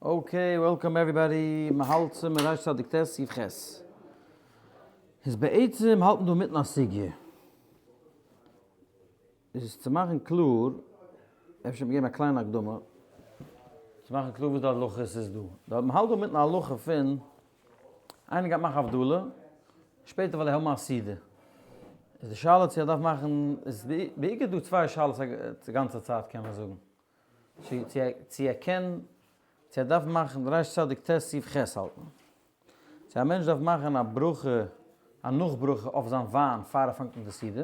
Okay, welcome everybody, מ'האלט סימן ריש צדיק ט' סעיף ח'. איז בעצם האלט מען דא אינמיטן א סוגיא. איז צו מאכן קלאר, אפשר מיר געבן א קליינע הקדמה, צו מאכן קלאר וואס די הלכה איז דא. מ'האלט דא אינמיטן א הלכה פון איינער גייט מאכן הבדלה, שפעטער וויל ער האבן א סעודה. איז די שאלה צו ער דארף מאכן, איז בעיקר דא צוויי שאלות די גאנצע צייט קען מען זאגן. צו ער קען, צו ער דארף מאכן, ריש צדיק ט' סעיף ח' האלט מען. צו א מענטש דארף מאכן א ברכה, א נאך ברכה אויף זיין וויין פאר ער פאנגט אן די סעודה.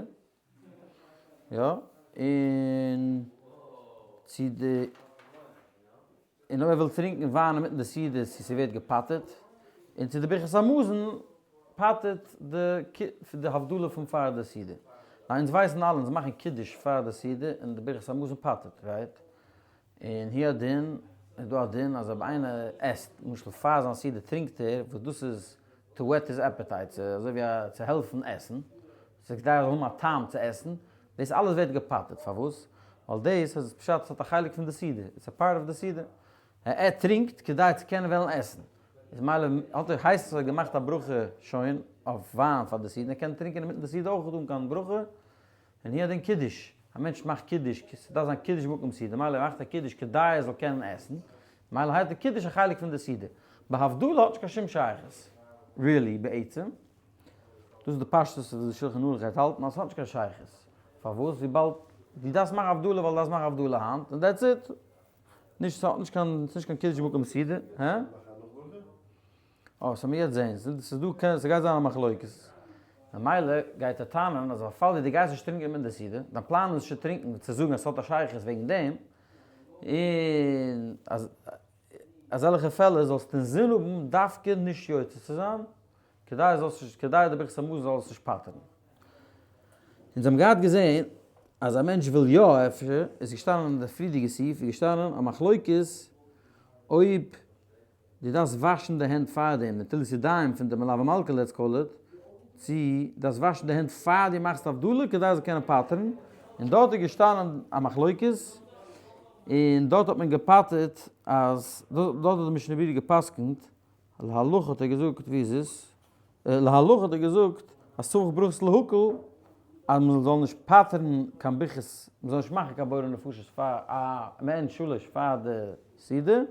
יא, און צו די, און אויב ער וויל טרינקען וויין אינמיטן די סעודה צו ס'ווערט געפטר'ט, און צו די ברכת המזון פטר'ט די די הבדלה פון פאר די סעודה. ווייל אונז ווייסן אלע, אונז מאכן קידוש פאר די סעודה און די ברכת המזון פטר'ט, right? און הוא הדין, איז דא א דין אז אויב איינער עסט, למשל פאר זיין סעודה טרינקט ער, וואס דאס איז to whet his appetite, ס'איז אזוי ווי א צו העלפן עסן, ס'איז כדי ער זאל האבן א טעם צו עסן, דאס אלעס ווערט געפטר'ט, פארוואס? ווייל דאס איז פשט ס'האט א חלק פון די סעודה, it's a part of די סעודה, ער טרינקט כדי צו קענען וועלן עסן, איז מילא האט ער הייסט עס ער האט געמאכט א ברכה שוין אויף וויין פאר די סעודה, ער קען טרינקען אינמיטן די סעודה אויך אן קיין ברכה, און הוא הדין קידוש, א מענטש מאכט קידוש, ס'דארף זיין קידוש במקום סעודה, מילא ער מאכט א קידוש כדי ער זאל קענען עסן, מילא הייסט די קידוש א חלק פון די סעודה. ביי הבדלה האט נישט קיין שום שייכות, really, בעצם. דאס איז די פשטות וואס די שלחן ערוך גייט האלטן אז ס'האט נישט קיין שייכות. פארוואס? וויבאלד דו דארפסט מאכן הבדלה ווייל דו דארפסט מאכן הבדלה היינט, און that's it. נישט ס'האט נישט קיין, ס'נישט קיין קידוש במקום סעודה. הא? אה, סאו מיר יעצט זעהן, ס'איז דא קען, ס'גייט זיין א מחלוקת. ממילא גייט ער טענה'ן אז אפילו דו גייסט נישט טרינקען מיט די סעודה, דיין פלאן איז נישט צו טרינקען, צו זאגן אז ס'האט א שייכות וועגן דעם, און אז אזעלכע פעלער זאלסטו אינזין האבן דווקא נישט יוצא צו זיין, כדי זאלסט נישט, כדי די ברכת המזון זאל עס נישט פטר'ן. אונז האבן געהאט געזען אז א מענטש וויל יא אפשר, איז געשטאנען אין די פריערדיגע סעיף איז געשטאנען א מחלוקת אויב דו דארפסט וואשן די הענט פאר דעם, נטילת ידיים פון די מלוה מלכה let's call it, צו דארפסט וואשן די הענט פאר דו מאכסט הבדלה כדי זאל קענען פטר'ן, און דארט איז געשטאנען א מחלוקת, און דארט האט מען געפטר'ט אז, דארט האט די משנה ברורה גע'פסק'נט, להלכה האט ער געזאגט, ווי איז עס? להלכה האט ער געזאגט אז צריך ברכות להקל אז מען זאל נישט פטר'ן קיין ברכות, מען זאל נישט מאכן קיין בורא נפשות פאר א מעין שלש פאר די סעודה,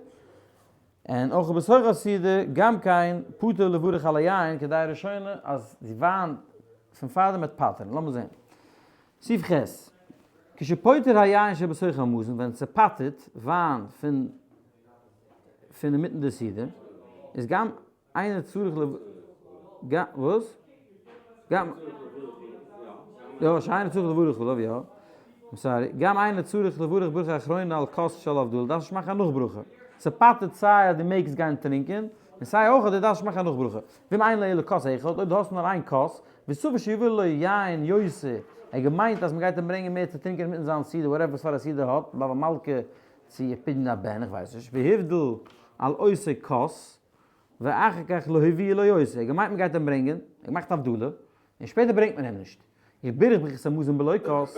און אויך בתוך הסעודה גם כן פטור לברך על היין כדעה ראשונה אז די וויין פון פארדעם וועט פטר'ן, לאמיר זען. סעיף ח', כשפוטר היין שבתוך המזון ווען ס'פטר'ט וויין פון פון אינמיטן די סעודה איז גם אינו צריך ל ג וואס? גם יא שאינו צריך לברך עליו יא I'm sorry גם אינו צריך לברך ברכה אחרונה על כוס של הבדלה דארפסט נישט מאכן א נאך ברכה ס'פטר'ט סיי אז דו מעגסט גיין טרינקען און סיי אויך אז דו דארפסט נישט מאכן א נאך ברכה ואם אין לו אלא כוס אחד אויב דו האסט נאר איין כוס וסבור שיבא לו יין יותר ער האט געמיינט אז מ'גייט אים ברענגען מער צו טרינקען אינמיטן זיין סעודה whatever וואס פאר א סעודה ער האט מלוה מלכה צו פדיון הבן איך ווייס נישט והבדיל על אותו כוס ואחר כך לא הביאו לו יותר, ער האט געמיינט מען גייט אים ברענגען, ער האט געמאכט הבדלה, און שפעטער ברענגט מען אים נישט. איך בירך ברכת המזון בלא כוס.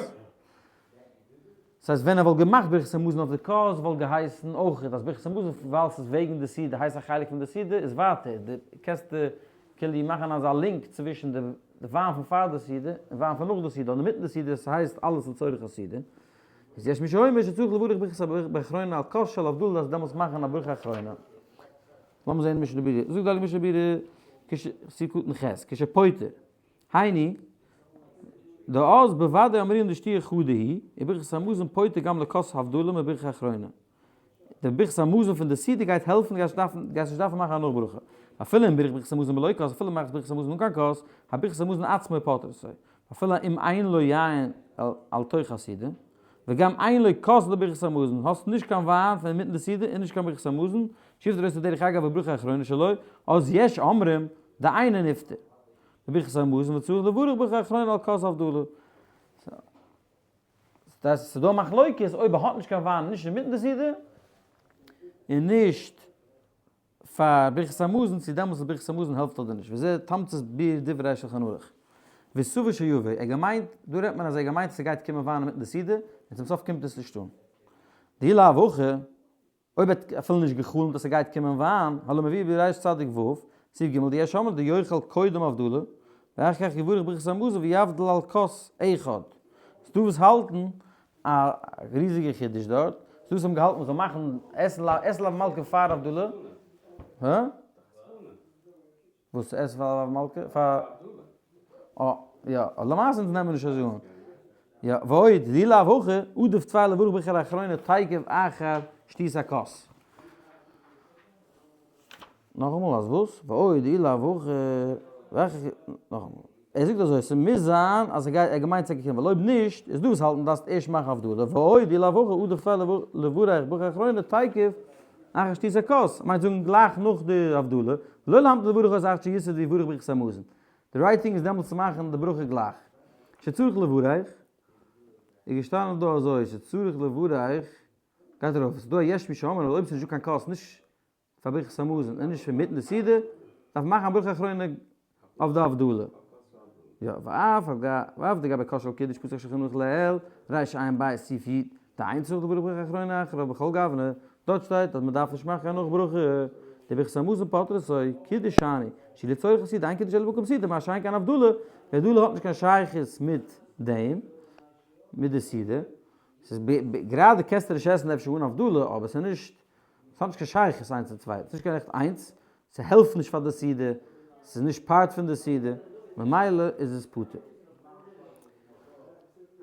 דאס הייסט ווען ער וואלט געמאכט ברכת המזון אויף די כוס וואלט געהייסן אויך אז ברכת המזון ווייל ס'איז וועגן די סעודה הייסט א חלק פון די סעודה איז ווייטער די קענסט די כאילו מאכן אזא link צווישן די וויין פון פאר די סעודה און וויין פון נאך די סעודה אדער אינמיטן די סעודה ס'הייסט אלעס לצורך הסעודה. איז יש מי שאומר שצריך לברך ברכת באחרונה על כוס של הבדלה דארפסט דעמאלטס מאכן א ברכה אחרונה. לאמיר זעהן משנה ברורה, זאגט די הייליגע משנה ברורה, כש, סעיף קטן ח', כשפוטר, היינו, דאז בוודאי אמרינן דשתיה חדא היא, וברכת המזון פוטר גם לכוס הבדלה מברכה אחרונה. די ברכת המזון פון די סעודה גייט העלפן, גייסט נישט דארפן מאכן א נאך ברכה. אפילו אם בירך ברכת המזון בלא כוס, אפילו מאכסט ברכת המזון אן קיין כוס, הברכת המזון עצמו פוטרתו. אפילו אם אין לו יין על תוך הסעודה, וגם אין לו כוס לברכת המזון, האסט נישט קיין וויין פון אינמיטן די סעודה און נישט קיין ברכת המזון, שיפטר אותו דרך אגב בברכה אחרונה שלו, אז יש אומרים, דאינו נפטר. בברכת המזון וצריך לברך ברכה אחרונה על כוס הבדלה. דאס איז דא מחלוקת אויב ער האט נישט קיין וויין נישט אינמיטן די סעודה און נישט פאר ברכת המזון צו דעמאלטס איז ברכת המזון העלפט אדער נישט וזה תמצית ביאור דברי שולחן ערוך וסבור שיבא ער געמיינט דא רעדט מען אז ער געמיינט ס'גייט קומען וויין אינמיטן די סעודה און צום סוף קומט עס נישט אן דאי לאו הכי. אויב ער האט אפילו נישט גע'חלומ'ט אז ס'גייט קומען וויין, הלא מביא בריש צדיק ו', סעיף ג', דיש אומרים דיאכל קודם הבדלה, ואחר כך יברך ברכת המזון ויבדיל על כוס אחד. ס'דא וואס האלטן א ריזיגע חידוש דארט, ס'דא וואס האבן געהאלטן מ'זאל מאכן עסן לאו מלכה פאר הבדלה. הא? וואס עסן פאר לאו מלכה? פאר אה, יא, למעשה אונז נעמען נישט אזוי אן. יא, ועוד, די לאו הכא, עדיף טפי לברך ברכת אחרונה תיכף אחר שתיית הכוס. נאכאמאל אז וואס? ועוד די לאו הכא, נאכאמאל. ער זאגט אזוי, ס'מוז זיין אז ער גייט, ער האט געמיינט ס'גייט קומען, ווייל אויב נישט, איז דא וואס האלטן דארפסט ערשט מאכן הבדלה, ועוד די לאו הכא, עדיף טפי לברך ברכת אחרונה תיכף אחר שתיית הכוס, מיינט זאגן גלייך נאך די הבדלה, ולא להמתין לברך אותה עד שיסעוד ויברך ברכת המזון. די right thing איז דעמאלטס צו מאכן די ברכה גלייך. שצריך לברך, איז געשטאנען דא אזוי, שצריך לברך, גייט ארויף, ס'איז דא א יש מי שאומר אז אויב ס'איז נישטא קיין כוס נישט פאר ברכת המזון און נישט אינמיטן די סעודה, דארף מען מאכן א ברכה אחרונה אויף די הבדלה. יא, ואף ואף דגבי כוס של קידוש פסח שולחן ערוך לעיל, ריש עין בית סעיף י, דאין צריך לברך ברכה אחרונה אחריו בכל גוונא, דארט שטייט אז מען דארף נישט מאכן קיין נאך ברכה, די ברכת המזון פוטרת קידוש שאני, שהיא לצורך הסעודה, אין קידוש אלא במקום סעודה, מה שאין כן הבדלה, די הבדלה האט נישט קיין שייכות מיט דעם, מיט די סעודה, ס'איז גראדע קענסטו נישט עסן אפשר אן הבדלה, אבער ס'איז נישט, ס'האט נישט קיין שייכות איינס צום צווייטן, ס'איז נישט קיין עכט איינס, ס'העלפט נישט פאר די סעודה, ס'איז נישט part פון די סעודה, ממילא איז עס פטור.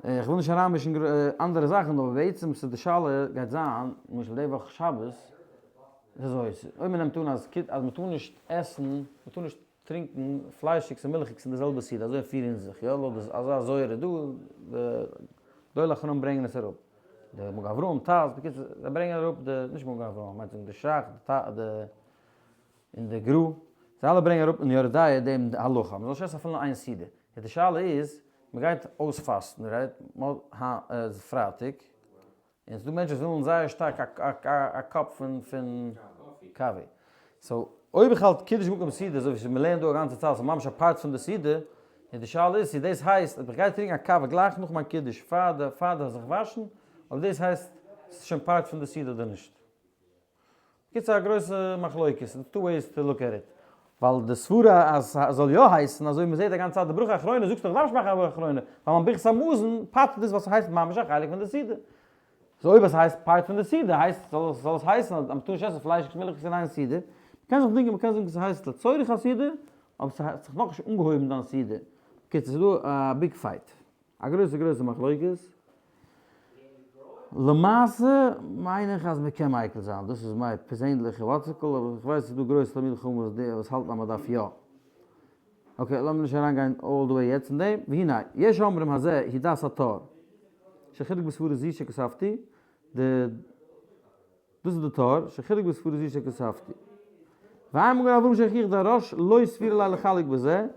איך וויל נישט אריינמישן אנדערע זאכן, אבער בעצם ס'איז די שאלה גייט זיין, למשל די וואך שבת, איז אזוי, אויב מ'נעמט אן אז אז מ'טאר נישט עסן, מ'טאר נישט טרינקן פליישיגס און מילכיגס אין די זעלבע סעודה, אזוי פירן אונז זיך, יא, לויט די אזא זוהר איז דא, די גדולי החכמים ברענגען עס אראפ. די מגן אברהם, טז, בקיצור, זיי ברענגען אראפ די, נישט מגן אברהם, מיינט זאגן די שך, די ט, די, און די גרא, זיי אלע ברענגען אראפ אין יורה דעה דעם הלכה, מ'זאל נישט עסן אפילו נאר איין סעודה. יעצט די שאלה איז, מ'גייט אויספאסטן, right? מ'האט פרייטאג, און ס'דא מענטשן וואס ווילן זייער שטארק א cup פון פון coffee. So, אויב איך האלט קידוש במקום סעודה, אזוי ווי מ'לערנט דא א גאנצע צייט, ס'איז ממש א part פון די סעודה, און די שאלה איז צו דאס הייסט אויב איך גיי טרינקען א קאווע גלייך נאך מיין קידוש פאר די פאר די זיך וואשן, אויב דאס הייסט ס'איז שוין part פון די סעודה אדער נישט. בקיצור א גרויסע מחלוקת, ס'איז two ways to look at it. ווייל די סברה אז ס'זאל יא הייסן אזוי ווי מ'זעט א גאנצע צייט די ברכה אחרונה זאגסטו איך דארף נישט מאכן א ברכה אחרונה, ווייל מיין ברכת המזון פטר'ט דאס ווייל ס'הייסט ממש א חלק פון די סעודה. so אויב עס הייסט part פון די סעודה הייסט זאל עס זאל עס הייסן אז מ'טאר נישט עסן פליישיגס מילכיגס אין איין סעודה. מ'קען זיך דינגען מ'קען זאגן ס'הייסט לצורך הסעודה אבער ס'האט זיך נאכנישט אנגעהויבן דיין סעודה. בקיצור ס'איז דא א big fight. א גרויסע גרויסע מחלוקת. למעשה מיין איך אז מ'קען מיקל זיין, דאס איז מיין פערזענליכע וואטסעקל, אבער איך ווייס ס'איז דא גרויסע תלמידי חכמים וואס האלטן אז מ'דארף יא. okay, לאמיר נישט אריינגיין all the way יעצט אין דעם. והנה, יש אומרים הזה היא דעת הטור, שחילק בסברה זו שכתבתי, די דאס איז די טור, שחילק בסברה זו שכתבתי. ועיין מגן אברהם שהוכיח דהרא"ש לא סבירא ליה לחלק בזה,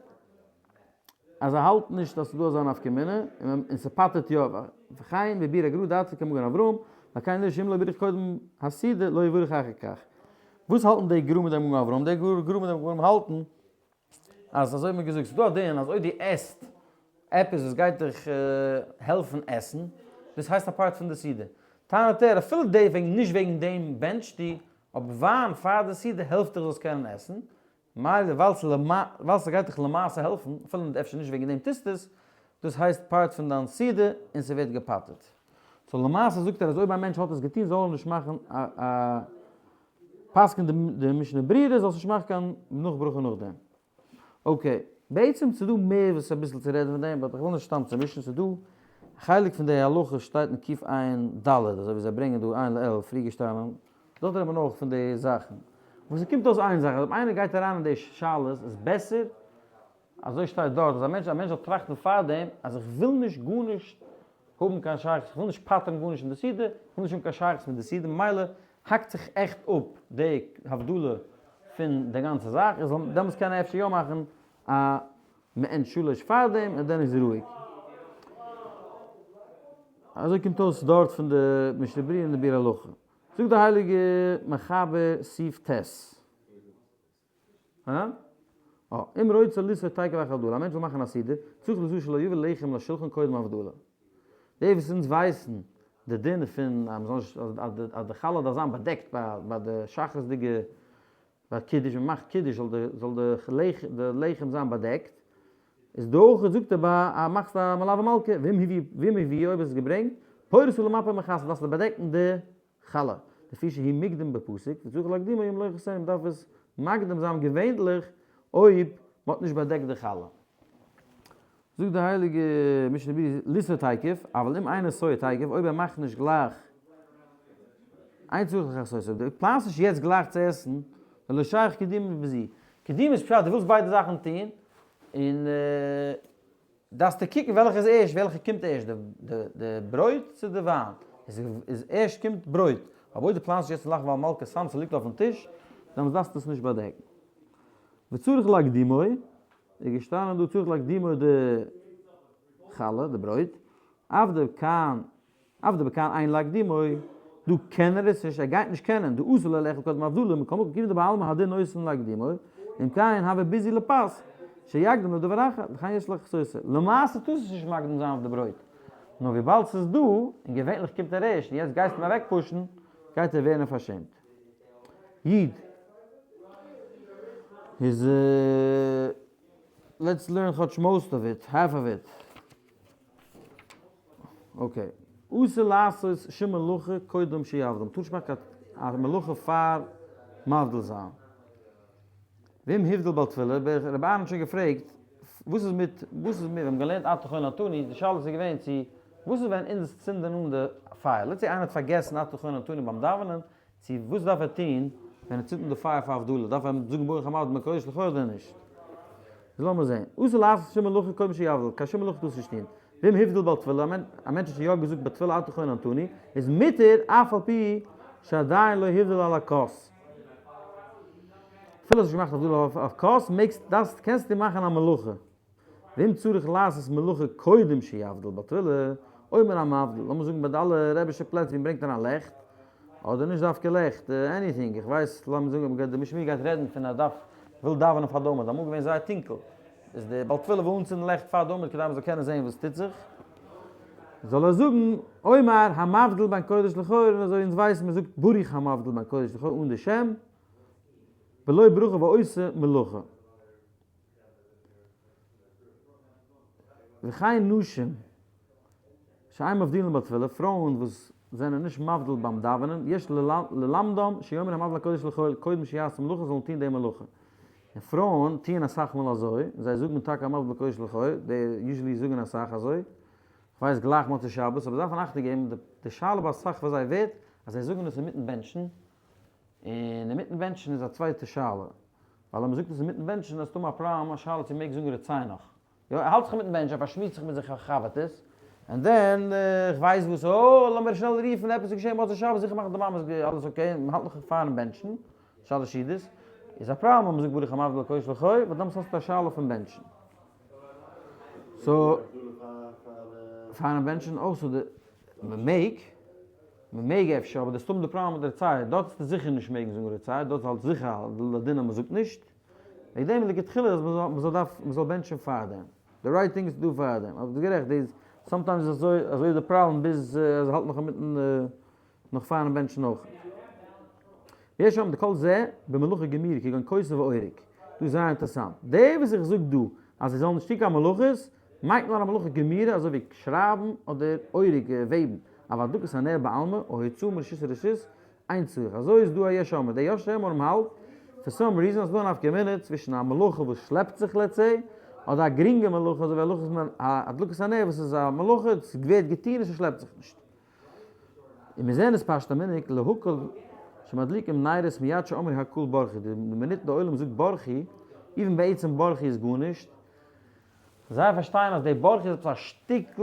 אז ער האלט נישט אז ס'איז דא אזא נפקא מינה, און ס'פטר'ט יא, וכן בביאור הגר"א דעתו כמגן אברהם, וכן נראה שאם לא בירך קודם הסעודה לא יברך אחר כך. וואס האלטן די גר"א מיט די מגן אברהם? די גר"א מיט די מגן אברהם האלטן אז אזוי האט מען געזאגט, ס'איז דא א דין אז אויב דו עסט עפעס וואס גייט דיך העלפן עסן, דאס הייסט א part פון די סעודה. טענה'ט ער, אפילו די וועגן נישט וועגן דעם בענטשטו, אבער וויין פאר די סעודה העלפט דיך זאלסט קענען עסן, מילא ווייל ס'גייט דיך למעשה העלפן, אפילו אפשר נישט וועגן דעם טוסטו עס, דאס הייסט part פון דיין סעודה און ס'ווערט געפטר'ט. so למעשה זאגט ער אז אויב א מענטש האט עס געטון זאל ער נישט מאכן א פסק'נט די משנה ברורה זאלסט נישט מאכן קיין נאך ברכה נאכדעם. okay, בעצם ס'דא מער וואס אביסל צו רעדן פון דעם, but איך וויל נישט סתם צומישן, ס'דא א חלק פון די הלכה שטייט אין קע"ד, אזוי ווי זיי ברענגען דא עיין לעיל פריער געשטאנען, דארט רעדט מען אויך פון די זאכן. וואס ס'קומט אויס איין זאך, אז אויב איינער גייט אריין אין די שאלות איז בעסער, אזוי שטייט דארט, אז א מענטש א מענטש זאל טראכטן פארדעם אז איך וויל נישט גארנישט האבן קיין שייכות, איך וויל נישט פטר'ן גארנישט אין די סעודה, איך וויל נישט האבן קיין שייכות מיט די סעודה, ממילא האקט זיך עכט אפ די הבדלה פון די גאנצע זאך, איך זאל דעמאלטס קענען אפשר יא מאכן א מעין שלש פארדעם און דען איז רואיג. אזוי קומט אויס דארט פון די משנה ברורה און די ביאור הלכה. זאגט די הייליגע מחבר סעיף ט'. הא? אה, אם רוצה לסעוד תיכף אחר הבדלה, א מענטש וויל מאכן א סעודה, צריך ליזהר שלא יביא לחם לשולחן קודם הבדלה. די וואס אונז ווייסן. די דין פון אז מ'זאל נישט אז די חלה דארף זיין באדעקט ביי די שחרית'דיגע ביי קידוש ווען מ'מאכט קידוש זאל די זאל די לחם זיין באדעקט, איז דא אויך זאגט ער ביי א מאכסט א מלוה מלכה ואם הביא ואם הביא אויב האסט עס געברענגט פורס למפה מכסה דארפסטו באדעקן די חלה לפי שהיא מוקדם בפסוק וצריך להקדימה אם לא כיסינו מ'דארף עס מקדים זיין געווענליך אויב מ'האט נישט באדעקט די חלה. זאגט די הייליגע משנה ברורה לישא תיכף, אבל אם אינו עושה תיכף, אויב ער מאכט נישט גלייך, אין צריך לכסותו, אויב דו פלאנסט נישט יעצט גלייך צו עסן, ולא שייך קדימה בזו. קדימה איז פשט דו ווילסט ביידע זאכן טון, און דארפסטו קוקן וועלכע איז ערשט, וועלכע קומט ערשט, די ברויט צו די וויין, איז ערשט קומט ברויט, אבער אויב דו פלאנסט נישט יעצט צו לאכן ווייל מלכה סתם ס'ליגט אויפן טיש, דעמאלטס דארפסטו עס נישט באדעקן. וצריך להקדימו. איז געשטאנען דא צריך להקדימו די חלה, די ברויט, אף דבכאן, אף דבכאן אין להקדימו, דא קען ער עס נישט, ער גייט נישט קענען, דאסור לו לאכול קודם הבדלה, מכל מקום כיוון דבעלמא הדין נותנין להקדימו, אם כן הוי ביזוי לפת, שיקדים לדבר אחר, לכן יש לחסותו. למעשה טארסט עס נישט מקדים זיין אויף די ברויט, נאר וויבאלד ס'איז דא, און געווענליך קומט ער ערשט, און יעצט גייסטו אים אוועק push ן, גייט ער ווערן פארשעמט. איד איז let's learn כאטש most of it, half of it. Okay. אסור לעשות שום מלאכה קודם שיבדיל. מ'טאר נישט מאכן קיין מלאכה פאר מבדיל זיין. ואם הבדיל בעל תפילה, רבי אהרן האט שוין געפרעגט, וואס איז מיט, וואס איז מיט, ווען מ'האט געלערנט אתה חוננתנו, די שאלה איז געווען צו, וואס איז ווען אונז צינדען אן די פייער, let's say איינער האט פארגעסן אתה חוננתנו ביים דאווענען, צו וואס דארף ער טון ווען ער צינדט אן די פייער פאר הבדלה, דארף ער זאגן ברוך המבדיל בין קודש לחול אדער נישט? איז לאמיר זען, אסור לעשות שום מלאכה קודם שיבדיל, קיין שום מלאכה טארסט נישט טון, ואם הבדיל בעל תפילה, א מענטש האט שוין יא געזאגט בתפילה אתה חוננתנו, איז מותר אף על פי שעדיין לא הבדיל על הכוס. אפילו האסט נישט געמאכט הבדלה אויף כוס, מעגסט, דארפסט, קענסטו מאכן א מלאכה. ואם צריך לעשות מלאכה קודם שיבדיל בתפילה, אומר המבדיל, לאמיר זאגן ביי די אלע רעבישע פלעצער ווי מ'ברענגט אריין לעכט, אדער נישט דווקא לעכט, anything, איך ווייס, לאמיר זאגן די משמיר גייט רעדן פון א דארף וויל דאווענען פאר די עמוד, אמאל געווען זייער טונקל, איז די בעל תפילה וויל אנצינדן לעכט פאר די עמוד כדי מ'זאל קענען זען וואס טוט זיך, זאל ער זאגן, אומר המבדיל בין קודש לחול, און אזוי אונז ווייסן מ'זאגט ברוך המבדיל בין קודש לחול אן די שם, בלא ברכה ועושה מלאכה. וכן נשים שאין מבדילין בתפילה, פרויען וואס זענען נישט מבדיל ביים דאווענען, יש ללמדם שיאמר המבדיל הקודש לחול קודם שיעשו מלאכה זאלן טון די מלאכה. און פרויען טוען אסאך מאל אזוי, זיי זאגן טאקע המבדיל קודש לחול, די usually זאגן אסאך אזוי, כ'ווייס גלייך מוצאי שבת, אבער דארף מען אכטונג געבן, די שאלה ביי אסאך פון זיי ווערט אז זיי זאגן עס אינמיטן בענטשן, און אינמיטן בענטשן איז א צווייטע שאלה, ווייל אז מ'זאגט עס אינמיטן בענטשן איז סתם א פראבלעם א שאלה צו מ'מעג זאגן רצה נאך. יא, ער האלט זיך אינמיטן בענטשן, ער פארשמירט זיך מיט זיך חבר'טעס, און then כ'ווייס וואס, אה, לאמיר שנעל רופן, עפעס איז געשען מוצאי שבת, זיכער מאכן די מאמע איז אלעס okay, מ'האלט נאך פארן בענטשן, שלש סעודות, איז א פראבלעם אז מ'זאגט ברוך המבדיל קודש לחול, ווייל דאמאלס האסטו א שאלה פון בענטשן. so, פארן בענטשן אויך, so די, מ'מעג. מ'מעג אפשר, אבער די סתם די פראבלעם מיט די רצה, דארט וועסטו זיכער נישט מעגן זאגן רצה, דארט האלט זיכער לדין אז מ'זאגט נישט, וועגן דעם לכתחילה אז מ'זאל דארף מ'זאל בענטשן פארדעם, די right thing איז to do פארדעם, אבער ביסט גערעכט די sometimes איז אזוי אזוי איז די פראבלעם ביז אז האלט נאך אינמיטן נאך פארן בענטשן אויך. ויש אומרים דכל זה במלאכה גמורה כגון כותב ואורג, דא איז זייער אינטערעסאנט, די וואס איך זאג דא אז זיי זאלן נישט טון קיין מלאכות, מיינט נאר א מלאכה גמורה אזוי ווי שרייבן אדער אורג וועבן, אבל הדלקת הנר בעלמא או הוצאה מרשות לרשות אין צריך, אזוי איז דא א יש אומרים, דער יש אומרים האלט for some reason אז ס'דא א נפקא מינה צווישן א מלאכה וואס שלעפט זיך let's say, אדער א גרינגע מלאכה אזוי ווי הדלקת הנר וואס איז א מלאכה, עס ווערט געטון און ס'שלעפט זיך נישט. און מיר זעען עס פשט המנהג להקל שמדליקים נרות מיד שאמרו הקהל ברכו, די מינוט די עולם זאגט ברכו, even בעצם ברכו איז גארנישט, זיי פארשטייען אז די ברכו איז עפעס א שטיקל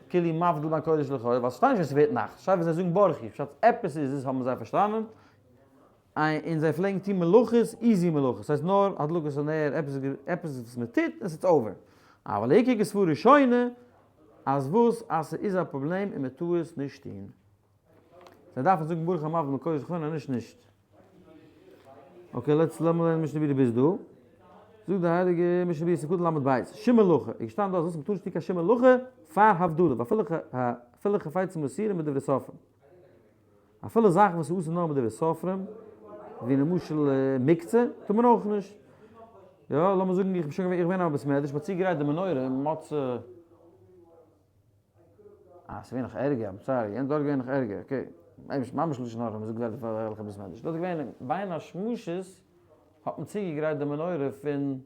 כאילו מבדיל בין קודש לחול, ווייל ס'שטייט נישט ווען ס'ווערט נאכט, ס'שטייט ווען זיי זאגן ברכו, פשט עפעס איז עס האבן זיי פארשטאנען, און זיי פלעגן טון מלאכות, easy מלאכות, ס'הייסט נאר הדלקת הנר, עפעס עפעס וואס מ'טוט און ס'איז over. אבל העיקר כסברה ראשונה, אז וואס? אז ס'איז א פראבלעם און מ'טאר עס נישט טון. זיי דארפן זאגן ברוך המבדיל בין קודש לחול און נישט נישט. okay let's לאמיר לערנען משנה ברורה ביז דא. זאגט די הייליגע משנה ברורה סעיף קטן ל' ב', שום מלאכה, איז געשטאנען דא אז וואס מ'טאר נישט טון קיין שום מלאכה פאר הבדלה, ואפילו. אפילו חפצים אסורים מדברי סופרים. אפילו זאכן וואס איז אסור נאר מדברי סופרים, ווי למשל מוקצה, טאר מען אויך נישט. יא, לאמיר זאגן איך בין שוין געווען, איך בין אין א בית מדרש, מ'האט צוגעגרייט די מנורה, מוצ. אה, ס'איז געווען נאך ערגער, I'm sorry, יענץ דארט געווען נאך ערגער, okay. ממש ממש לשון הרע, מ'זאגט ווערטער פאר וועלכע בית מדרש. דארט איז געווען בין השמשות האט מען צוגעגרייט די מנורה פון,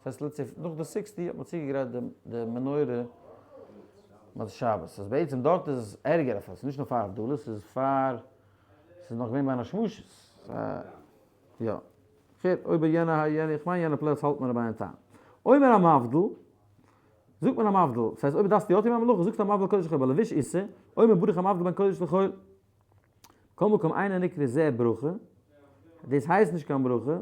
ס'הייסט let's say נאך די sixty האט מען צוגעגרייט די מנורה מוצאי שבת. ס'איז בעצם דארט איז עס ערגער אפילו, ס'איז נישט נאר פאר הבדלה, ס'איז פאר, ס'איז נאך געווען בין השמשות. יא. כ'הער, אויב יענע, יענע, איך מיין יענע פלאץ האלט מען רבינו תם. אומר המבדיל, זאגט מען המבדיל, ס'הייסט אויב דארפסטו יא טון א מלאכה, זאגסטו המבדיל קודש לחול, בלבוש איסור, אומר ברוך המבדיל בין קודש לחול. כל מקום אינו נקרא זה ברכה, דאס הייסט נישט קיין ברכה,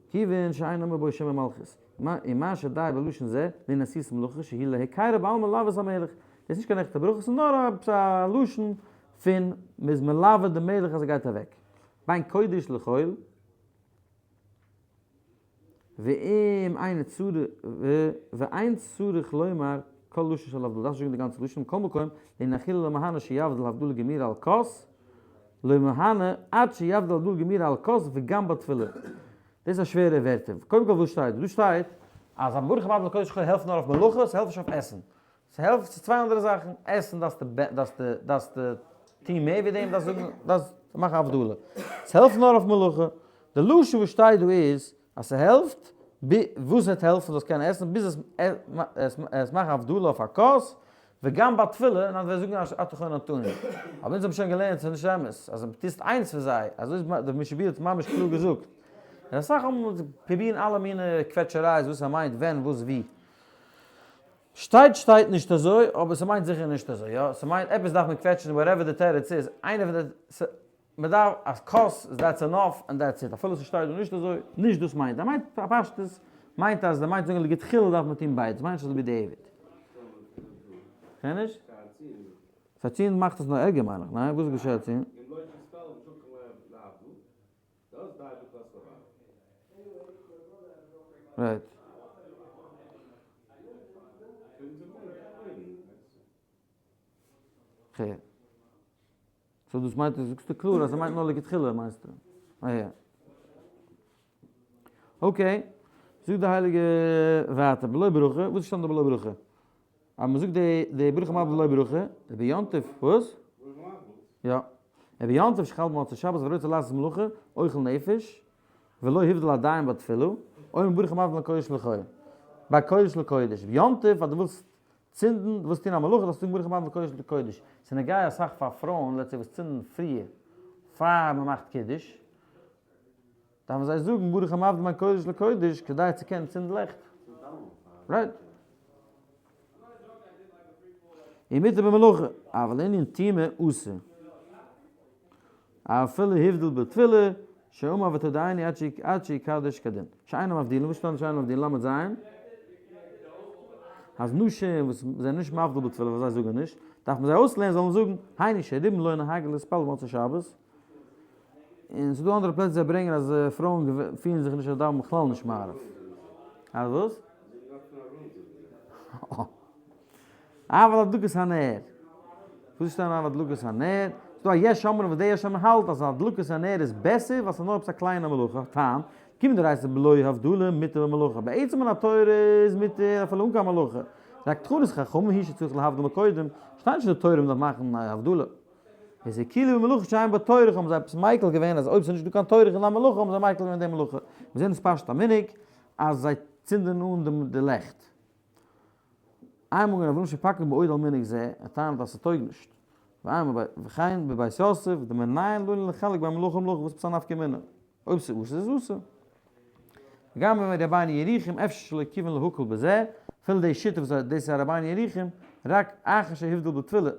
כיוון שאין אומר בו שם ומלכות, ומה שדי בלשון זה, לענין עשיית מלאכה שהיא להיכרא בעלמא לעבודת המלך, דאס איז נישט קיין עכטע ברכה, ס'איז נאר עפעס א לשון פון מ'איז מלווה די מלך אז ער גייט אוועק. בין קודש לחול, ואם אין צריך ואין צריך לומר כל לשון של הבדלה, דארפסט נישט זאגן די גאנצע לשון, מכל מקום, לענין אכילה לא מהנה שיבדיל הבדלה גמורה על כוס, לא מהנה עד שיבדיל הבדלה גמורה על כוס וגם בתפילה. דאס איז א שווערע ווערטער. קודם כל וואס שטייט דא? דא שטייט אז א ברוך המבדיל קודש לחול העלפט נאר אויף מלאכה, ס'העלפט נישט אויף עסן. ס'העלפט צו צוויי אנדערע זאכן, עסן דארפסטו דארפסטו דארפסטו טון מער ווי דעם, דארפסט זאגן דארפסט מאכן הבדלה. ס'העלפט נאר אויף מלאכה. די לשון וואס שטייט דא איז אז ס'העלפט, וואס וועט העלפן זאלסט קענען עסן ביז עס עס מאכן הבדלה אויף א כוס, וגם בתפילה, און אז וועסט זאגן אתה חוננתנו. אבער אונז האבן שוין געלערנט ס'איז נישט אמת, אז דו טוסט איינס פון זיי, אזוי איז די משנה ברורה האט ממש קלאר געזאגט. און אסאך האבן פרובירן אלע מיני קוועטשערייס וואס ער מיינט ווען וואס ווי. שטייט שטייט נישט אזוי, אבער ס'מיינט זיכער נישט אזוי, יא, ס'מיינט עפעס דארף מען קוועטשן whatever די תירוץ איז, איינע פון די, ס, מ'דארף א כוס איז that's enough and that's it, אפילו ס'שטייט דא נישט אזוי, נישט דאס מיינט, ער מיינט פשטות מיינט אז ער מיינט זאגן לכתחילה דארף מען טון ביידע, ס'מיינט נישט אזוי בדיעבד. קען נישט? פארציען מאכט עס נאר ערגער מיין איך, ניין? וואס איז געשעהט צו? Right. כ'הער. So דאס מיינט, זאגסטו קלאר אז ער מיינט נאר לכתחילה מיינסטו. אה יא. Okay. זאגט די הייליגע ווייטער, בלא ברכה, וואס איז שטאנד בלא ברכה? אז מ'זאגט די די ברכה מאכט בלא ברכה, רבי יום טוב, וואס? יא. רבי יום טוב שחל במוצאי שבת ורוצה לעשות מלאכה, אוכל נפש, ולא הבדיל עדיין בתפילה, אומר ברוך המבדיל בין קודש לחול. ביי קודש לקודש. יום טוב אז דו ווילסט צינדן, דו ווילסט טון א מלאכה דארפסטו זאגן ברוך המבדיל בין קודש לקודש. ס'איז נוגע אסאך פאר פרויען let's say וואס צינדן פריער פאר מ'מאכט קידוש, דארפן זיי זאגן ברוך המבדיל בין קודש לקודש כדי צו קענען צינדן לעכט. Right. ומותר במלאכה, אבל ענין טומאה אסור. אפילו הבדיל בתפילה, שאמר ותודעני עד שיקדש כדין. שאינם מבדילין, וואס שטייט שאינם מבדילין? ל' ז'. אז נשים וואס זענען נישט מבדיל בתפילה, ווייל זיי זאגן נישט, דארף מען זיי אויסלערנען זאלן זאגן, היינו שרובן לא נהגו להתפלל במוצאי שבת. און ס'דא אנדערע פלעצער זיי ברענגען אז פרויען פירן זיך נישט אז דאווענען בכלל נישט מעריב. אז וואס? אבל הדלקת הנר. וואס איז אבל הדלקת הנר? ס'דא א יש אומרים וואס די יש אומרים האלט אז הדלקת הנר איז בעסער ווייל ס'איז נאר עפעס א קליינע מלאכה, טעם, קומט די רייסע בלא הבדלה מותר במלאכה, בעצם מן התורה איז מותר אפילו אן קיין מלאכה, רק תקנת חכמים היא שצריך להבדיל מקודם, שטייט נישט אין די תורה מ'דארף מאכן הבדלה. איז הקילו במלאכה שאין בה טורח האבן זיי עפעס מיקל געווען אז אויב ס'איז נישט דא קיין טורח אין א מלאכה האבן זיי מיקל געווען די מלאכה. מיר זעהן עס פשט א מנהג אז זיי צינדען אן די לעכט. איינמאל געווען אברהם שפקד מאוד על מנהג זה, ער טענה'ט אז ס'טויג נישט. וכן בבית יוסף, דמנין לנו לחלק בין מלאכה למלאכה וואס עפעס א נפקא מינה? אויב ס'איז אסור איז אסור. גם רבינו ירוחם אפשר שלא כיוון להקל בזה, אפילו די שיטה וואס דאס איז א רבינו ירוחם, רק אחר שהבדיל בתפילה,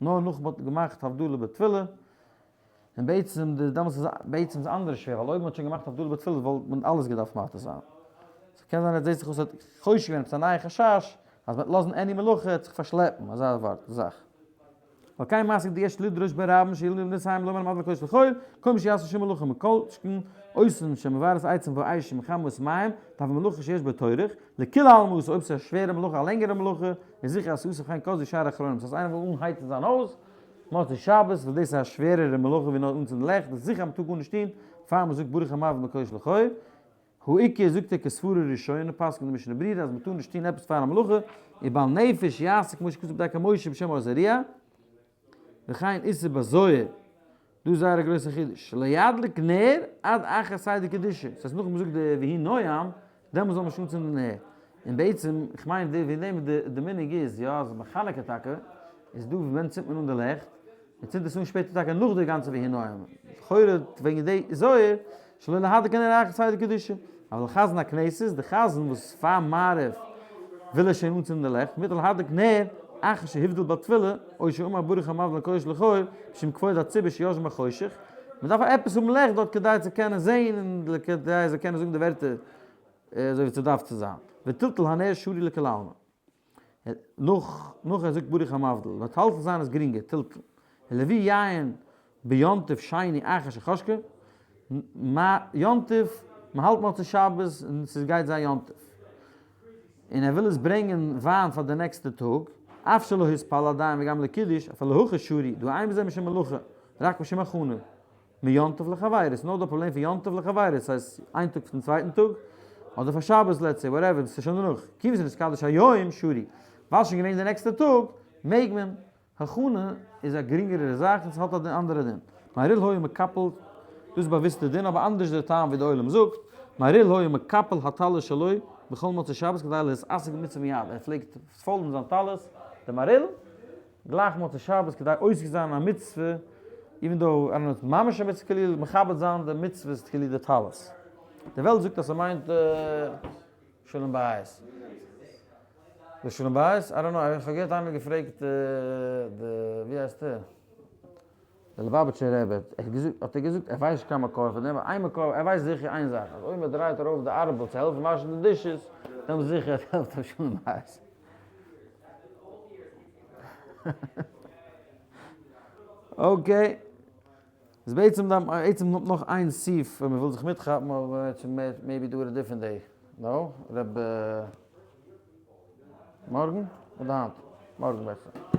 נאר נאך מ'האט געמאכט הבדלה בתפילה, און בעצם די דאמאלס איז בעצם איז אנדערש שווער, ווייל אויב מ'האט שוין געמאכט הבדלה בתפילה וואלט מען אלעס געדארפט מתיר זיין. ס'קען זיין עס זעהט זיך אויס האט חושש געווען עפעס א נייע חשש אז מ'וועט לאזן any מלאכה וועט זיך פארשלעפן, אזא ווארט זאך. ועל כן מסיק דיש לדרוש ברבים שילמדו בנותיהם לומר המבדיל קודש לחול, כל מי שיעשה שום מלאכה מכל שכן עושים שמבערת עצים ואש ומחממות מים, דהוי מלאכה שיש בה טורח, לכולי עלמא אסור, אויב ס'איז א שווערע מלאכה א לענגערע מלאכה, איז זיכער אז ס'אסור וכן כתבו שאר אחרונים, ס'הייסט איינער וויל אנהייצן זיין הויז, מוצאי שבת, וואס דאס איז א שווערערע מלאכה ווי נאר אנצינדן לעכט, איז זיכער אז מ'טאר גארנישט טון פאר מ'זאגט ברוך המבדיל מקודש לחול, העיקר זאגט ער כסברה ראשונה פסק'נט די משנה ברורה אז מ'טאר נישט טון עפעס פאר א מלאכה, ובעל נפש יעשה כמו שכתוב בדרכי משה בשם אור זרוע, וכן איסור בזוהר, דא איז זייער א גרויסע חידוש, שלא ידליק נר עד אחר סדר קדושה, דאס הייסט נאכן מ'זאגט די ויהי נועם, דעמאלס זאל מען שוין אנצינדן נר, און בעצם, איך מיין די וועגן דעם די מנהג איז, יא, אז ביי חנוכה טאקע, איז דא ווען צינדט מען אן די לעכט, מען צינדט עס אן שפעטער טאקע נאך די גאנצע ויהי נועם, לכאורה וועגן די זוהר, שלא להדליק נר אחר סדר קדושה, אבל חזן הכנסת, די חזן וואס פאר מעריב וויל ער שוין אנצינדן די לעכט, מותר להדליק נר אחר שהבדיל בתפילה, או שאמר ברוך המבדיל קודש לחול, משום כבוד הציבור שישן בחושך, מען דארף עפעס האבן לעכט דארט כדי צו קענען זען און כדי ער זאל קענען זאגן די ווערטער אזוי ווי ס'דארף צו זיין, וטלטול הנר שרי לכולי עלמא. נאך נאך ער זאגט ברוך המבדיל, מטלטל זיין איז גרינגער, טלטול. ולהביא יין ביום טוב שני אחר שחשכה, יום טוב, מען האלט מוצאי שבת און ס'גייט זיין יום טוב. און ער וויל עס ברענגען וויין פאר די נעקסטע טאג, אף שלא התפלל עדיין וגם לא קידש, אפילו הכי שרי, דהא אין בזה משום מלאכה, רק משום הכנה. מיום טוב לחבירו, ס'איז נאר דא פראבלעם פון יום טוב לחבירו, ס'הייסט איין טאג פון צווייטן טאג, אדער פאר שבת let's say, whatever, ס'איז שוין דערנאך, כיוון שנתקדש היום שרי, ווייל ס'שוין געווען די נעקסטע טאג, מעג מען, הכנה איז א גרינגערערע זאך און ס'האט א אנדערע דין. מהרי"ל היה מקפל, דאס איז באוויסטע דין אבער אנדערש דער טעם ווי די עולם זאגט, מהרי"ל היה מקפל הטלית שלו בכל מוצאי שבת כדי להתעסק במצוה מיד, ער פלעגט פאלדן זיין טלית, די מהרי"ל, גלייך מוצאי שבת כדי עוסק זיין אין א מצוה, even though I don't know ממש א מצוה כאילו מכבד זיין די מצוות כאילו די טלית. די וועלט זאגט אז ס'מיינט שלום בית. די שלום בית? I don't know, איך האב געהערט איינער האט געפרעגט די ווי הייסט ער? די ליובאוויטשער רבי האט געזאגט האט ער געזאגט ער ווייסט נישט קיין מקור פון דעם אבער איין מקור ער ווייסט זיכער איין זאך אז אויב מען דרייט ארויף די ארבל צו העלפן וואשן די dishes דעמאלטס זיכער העלפט אויף שלום בית. okay. איז בעצם דארף מען בעצם נאך איין סעיף ווען מען וויל זיך מיטכאפן אבער maybe do it a different day. No? ר' מארגן? אדער היינט? מארגן בעסער.